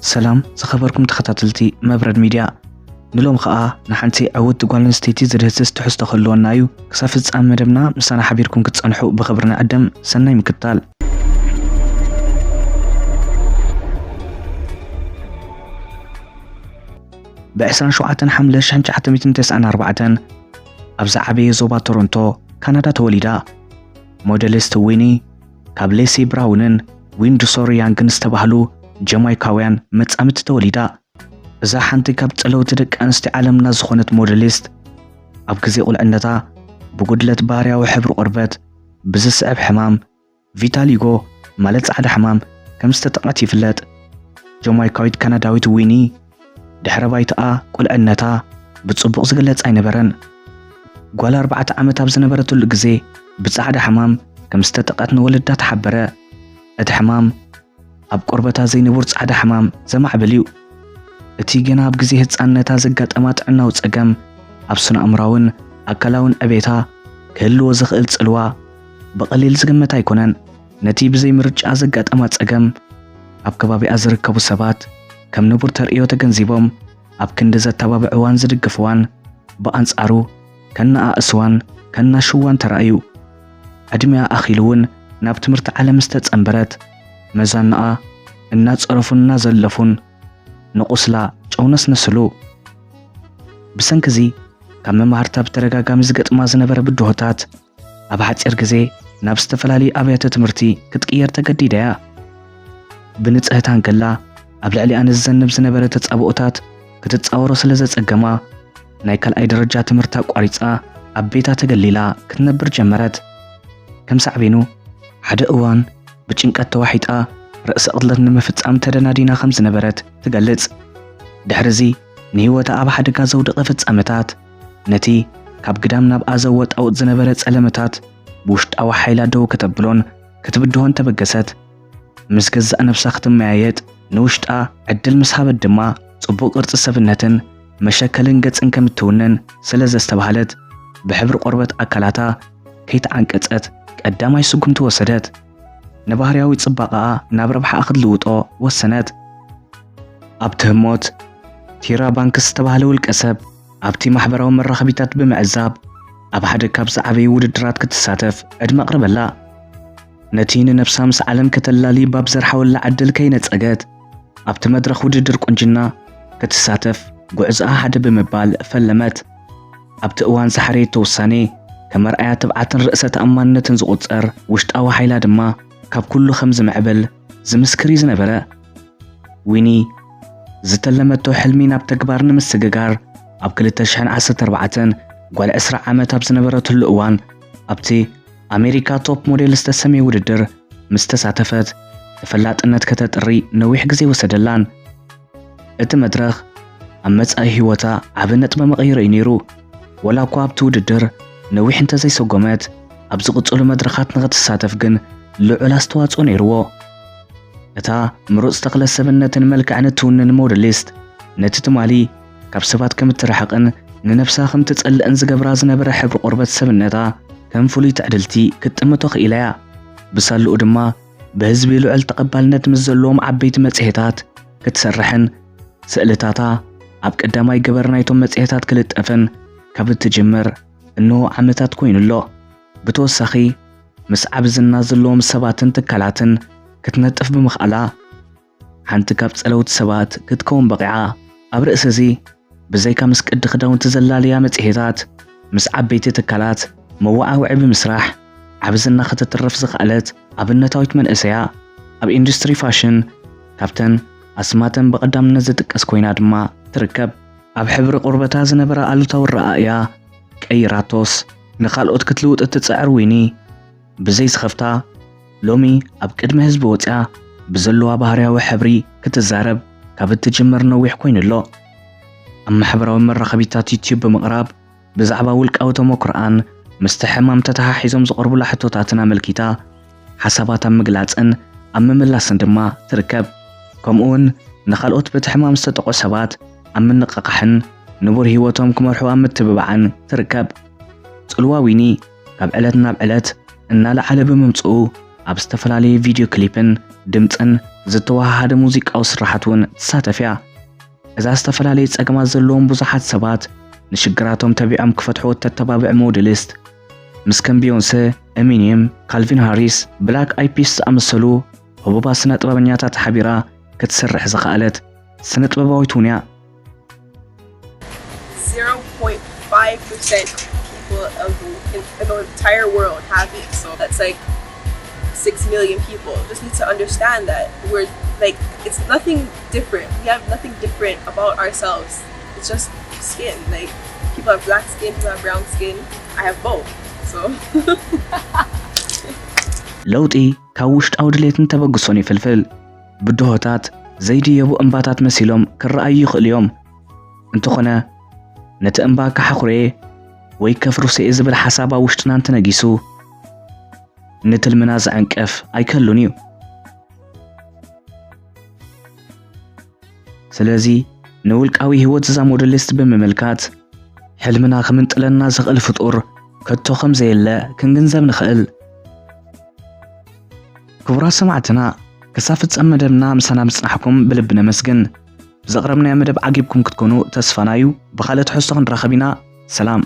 ሰላም ዝኸበርኩም ተኸታተልቲ መብረድ ሚድያ፣ ንሎም ኸኣ ንሓንቲ ዕውቲ ጓል ኣንስተይቲ ዝድህስስ ትሕዝቶ ክህልወና እዩ። ክሳብ ፍጻመ መደብና ምሳና ሓቢርኩም ክትጸንሑ ብኽብሪ ንዕድም። ሰናይ ምክትታል። ብ ዕስራን ሸውዓተን ሓምለ ሽሕን ትሽዓተ ሚእትን ተስዓን ኣርባዕተን ኣብ ዝዓበየ ዞባ ቶሮንቶ ካናዳ ተወሊዳ። ሞዴሊስት ዊኒ ካብ ሌሲ ብራውንን ዊንድሶር ያንግን ዝተባህሉ ጀማይካውያን መጻምድቲ ተወሊዳ። እዛ ሓንቲ ካብ ጸለውቲ ደቂ ኣንስትዮ ዓለምና ዝኾነት ሞዴሊስት፣ ኣብ ግዜ ቁልዕነታ ብጉድለት ባህርያዊ ሕብሪ ቆርበት ብዝስዕብ ሕማም ቪታሊጎ፣ ማለት ጻዕዳ ሕማም፣ ከም ዝተጠቕዐት ይፍለጥ። ጀማይካዊት ካናዳዊት ዊኒ፣ ድሕረ ባይታኣ ቁልዕነታ ብጽቡቕ ዝግለጽ ኣይነበረን። ጓል ኣርባዕተ ዓመት ኣብ ዝነበረትሉ ግዜ ብጻዕዳ ሕማም ከም ዝተጠቕዐት ንወለዳ ተሓበረ። እቲ ሕማም ኣብ ቆርበታ ዘይንቡር ጻዕዳ ሕማም ዘማዕብል እዩ። እቲ ገና ኣብ ግዜ ህጻንነታ ዘጋጠማ ጥዕናዊ ጸገም ኣብ ስነ-ኣእምራውን ኣካላውን ዕቤታ ክህልዎ ዝኽእል ጽልዋ ብቐሊል ዝግመት ኣይኮነን። ነቲ ብዘይ ምርጫኣ ዘጋጠማ ጸገም ኣብ ከባቢኣ ዝርከቡ ሰባት ከም ንቡር ተርእዮ ተገንዚቦም ኣብ ክንዲ ዘተባብዕዋን ዝድግፍዋን፣ ብኣንጻሩ ከነኣእስዋን ከናሽዋን ተራእዩ። ዕድሚኣ ኣኺሉ እውን ናብ ትምህርቲ ዓለም ዝተጸንበረት፣ መዛናኣ እናጸረፉን እናዘለፉን ንቑስላ ጨው ነስነስሉ። ብሰንኪ እዚ ካብ መማህርታ ብተደጋጋሚ ዝገጥማ ዝነበረ ብድሆታት ኣብ ሓጺር ግዜ ናብ ዝተፈላለዩ ኣብያተ ትምህርቲ ክትቅየር ተገዲዳ እያ። ብንጽህታን ገላ ኣብ ልዕሊኣ ንዝዘንብ ዝነበረ ተጻብኦታት ክትጻወሮ ስለ ዘጸገማ፣ ናይ ካልኣይ ደረጃ ትምህርቲ ኣቋሪጻ ኣብ ቤታ ተገሊላ ክትነብር ጀመረት። ከም ሳዕቤኑ፣ ሓደ እዋን ብጭንቀት ተዋሒጣ ርእሰ ቅትለት ንምፍጻም ተደናዲና ከም ዝነበረት ትገልጽ። ድሕሪ እዚ ንህይወታ ኣብ ሓደጋ ዘውደቐ ፍጻመታት፣ ነቲ ካብ ግዳም ናብኣ ዘወጣውጥ ዝነበረ ጸለመታት ብውሽጣዊ ሓይላ ደው ከተብሎን ክትብድሆን ተበገሰት። ምስ ገዛእ ነብሳ ክትመያየጥ ንውሽጣ ዕድል ምስ ሃበት ድማ፣ ጽቡቕ ቅርጺ ሰብነትን መሸከልን ገጽን ከም እትውንን ስለ ዘስተብሃለት፣ ብሕብሪ ቆርበት ኣካላታ ከይተዓንቀጸት ቀዳማይ ስጉምቲ ወሰደት። ንባህርያዊ ጽባቐኣ ናብ ረብሓኣ ክትልውጦ ወሰነት። ኣብቲ ህሞት፣ ቲራ ባንክስ ዝተባህለ ውልቀ ሰብ ኣብቲ ማሕበራዊ መራኸቢታት ብምዕዛብ፣ ኣብ ሓደ ካብ ዝዓበዩ ውድድራት ክትሳተፍ ዕድመ ኣቕረበላ። ነቲ ንነብሳ ምስ ዓለም ከተላሊ ባብ ዘርሓወላ ዕድል ከይነጸገት፣ ኣብቲ መድረኽ ውድድር ቁንጅና ክትሳተፍ ጉዕዞኣ ሓደ ብምባል ፈለመት። ኣብቲ እዋን ዝሓረየቶ ውሳኔ፣ ከም መርኣያ ትብዓትን ርእሰ ተኣማንነትን ዝቑጸር ውሽጣዊ ሓይላ ድማ፣ ካብ ኩሉ ከም ዝምዕብል ዝምስክር እዩ ዝነበረ። ዊኒ ዝተለመቶ ሕልሚ ናብ ተግባር ንምስግጋር፣ ኣብ ክልተ ሽሕን ዓሰርተ ኣርባዕተን ጓል ዕስራ ዓመት ኣብ ዝነበረትሉ እዋን፣ ኣብቲ ኣሜሪካ ቶፕ ሞዴል ዝተሰምየ ውድድር ምስ ተሳተፈት፣ ተፈላጥነት ከተጥሪ ነዊሕ ግዜ ወሰደላን። እቲ መድረኽ ኣብ መጻኢ ህይወታ ዓቢ ነጥቢ መቐይሮ እዩ ነይሩ። ወላ እኳ ኣብቲ ውድድር ነዊሕ እንተዘይሰጎመት፣ ኣብ ዝቕጽሉ መድረኻት ንኽትሳተፍ ግን ልዑል ኣስተዋጽኦ ነይርዎ። እታ ምሩጽ ተኽለ ሰብነትን መልክዕን እትውንን ሞዴሊስት፣ ነቲ ትማሊ ካብ ሰባት ከም እትርሕቕን ንነብሳ ከም ትጸልእን ዝገብራ ዝነበረ ሕብሪ ቆርበት ሰብነታ ከም ፍሉይ ትዕድልቲ ክትጥምቶ ክኢላ እያ። ብሳልኡ ድማ ብህዝቢ ልዑል ተቐባልነት ምስ ዘለዎም ዓበይቲ መጽሔታት ክትሰርሕን ስእልታታ ኣብ ቀዳማይ ገበር ናይቶም መጽሔታት ክልጠፍን ካብ እትጅምር እንሆ ዓመታት ኮይኑ ኣሎ። ብተወሳኺ፣ ምስ ዓቢ ዝና ዘለዎም ሰባትን ትካላትን ክትነጥፍ ብምኽኣላ፣ ሓንቲ ካብ ጸለውቲ ሰባት ክትከውን በቒዓ። ኣብ ርእሲ እዚ፣ ብዘይካ ምስ ቅዲ ክዳውንቲ ዘላለያ መጽሔታት፣ ምስ ዓበይቲ ትካላት መወዓውዒ ብምስራሕ ዓቢ ዝና ከተትርፍ ዝኸኣለት ኣብነታዊት መንእሰይ እያ። ኣብ ኢንዱስትሪ ፋሽን ካብተን ኣስማተን ብቐዳምነት ዝጥቀስ ኮይና ድማ ትርከብ። ኣብ ሕብሪ ቆርበታ ዝነበራ ኣሉታዊ ኣረኣእያ ቀይራቶስ፣ ንኻልኦት ክትልውጥ እትጽዕር ዊኒ፣ ብዘይ ስኽፍታ ሎሚ ኣብ ቅድሚ ህዝቢ ወጺኣ ብዘለዋ ባህርያዊ ሕብሪ ክትዛረብ ካብ እትጅምር ነዊሕ ኮይኑ ኣሎ። ኣብ ማሕበራዊ መራኸቢታት ዩትዩብ ብምቕራብ ብዛዕባ ውልቃዊ ተመኩሮኣን ምስቲ ሕማም ተተሓሒዞም ዝቐርቡላ ሕቶታትን ኣመልኪታ ሓሳባት ኣብ ምግላጽን ኣብ ምምላስን ድማ ትርከብ። ከምኡውን ንኻልኦት በቲ ሕማም ዝተጠቕዑ ሰባት ኣብ ምንቕቓሕን ንቡር ህይወቶም ክመርሑ ኣብ ምትብባዕን ትርከብ። ጽልዋ ዊኒ ካብ ዕለት ናብ ዕለት እናለዓለ ብምምጽኡ፣ ኣብ ዝተፈላለየ ቪድዮ ክሊፕን ድምጽን ዝተወሃሃደ ሙዚቃዊ ስራሓት እውን ትሳተፍ እያ። እዛ ዝተፈላለየ ጸገማት ዘለዎም ብዙሓት ሰባት ንሽግራቶም ተቢዖም ክፈትሕዎ እተተባብዕ ሞዴሊስት፣ ምስ ከም ቢዮንሰ፣ ኤሚኒየም፣ ካልቪን ሃሪስ፣ ብላክ ኣይድ ፒስ ዝኣመሰሉ ህቡባት ስነ ጥበበኛታት ሓቢራ ክትሰርሕ ዝኸኣለት ስነ ጥበባዊት እውን እያ። zero point five percent of people of the, in, in the entire world have it. So that's like six million people. Just need to understand that we're like, it's nothing different. We have nothing different about ourselves. It's just skin. Like, people have black skin, people have brown skin. I have both. So ለውጢ ካብ ውሽጣዊ ድሌትን ተበግሶን ይፍልፍል። ብድሆታት ዘይድየቡ እምባታት መሲሎም ክረኣዩ ይኽእሉ እዮም። እንተኾነ፣ ነቲ እምባ ከሓኹርየ ወይ ከፍርሶየ ዝብል ሓሳብ ኣብ ውሽጥና እንተነጊሱ፣ ንትልምና ዝዕንቅፍ ኣይከሉን እዩ። ስለዚ፣ ንውልቃዊ ህይወት እዛ ሞዴሊስት ብምምልካት፣ ሕልምና ክምንጥለና ዝኽእል ፍጡር ከቶ ከም ዘየለ ክንግንዘብ ንኽእል። ክቡራት ሰማዕትና፣ ክሳብ ፍጻመ መደብና ምሳና ምጽናሕኩም ብልቢ ነመስግን። ብዘቕረብናዮ መደብ ዓጊብኩም ክትኮኑ ተስፋና እዩ። ብኻልእ ትሕዝቶ ክንራኸብ ኢና። ሰላም።